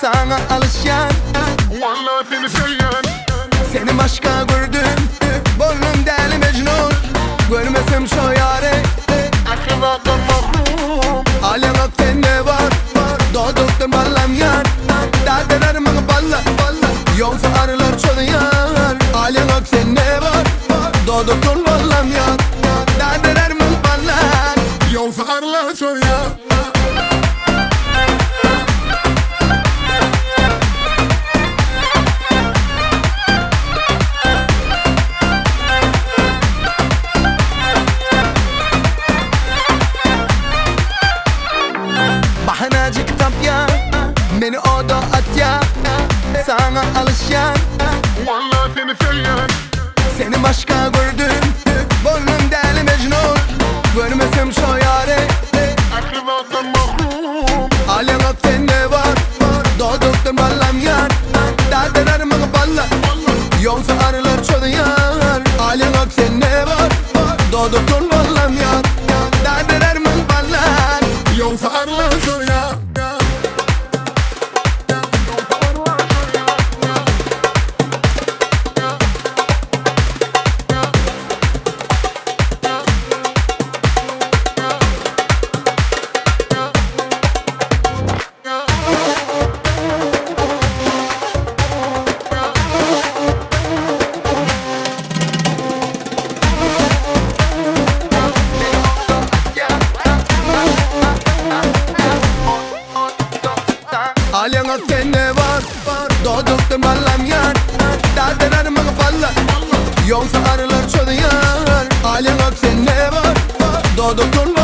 Saňa alyşýan. Walla seni söýýän. Seni başga gördüm. Boldum däli Mejnun. Görmesem şo ýary. Ähli zatdan mahrum. Al ýaňak sende bar. Dodakdan ballam ýar. Dadalar maňa balla. Ýogsa arylar çozýar. Al ýaňak sende bar. Dodakdan ballam ýar. Dadalar maňa balla. Ýogsa arylar çozýar. Bahanajyk tapýar, meni oda atýar, Saňa alyşýan. Walla seni söýýän. Seni başga gördüm, boldum däli Mejnun, Görmesem şo ýary. Ähli zatdan mahrum. Al ýaňak sende bar, dodakdan ballam ýar, Dadalar maňa balla, ýogsa arylar çozýar. Al ýaňak sende bar, dodakdan ballam ýar, Dadalar maňa balla, Ýogsa arylar çozýar. Al ýaňak sende bar, dodakdan ballam ýar, Dadalar maňa balla, ýogsa arylar çozýar. Al ýaňak sende bar, dodakdan.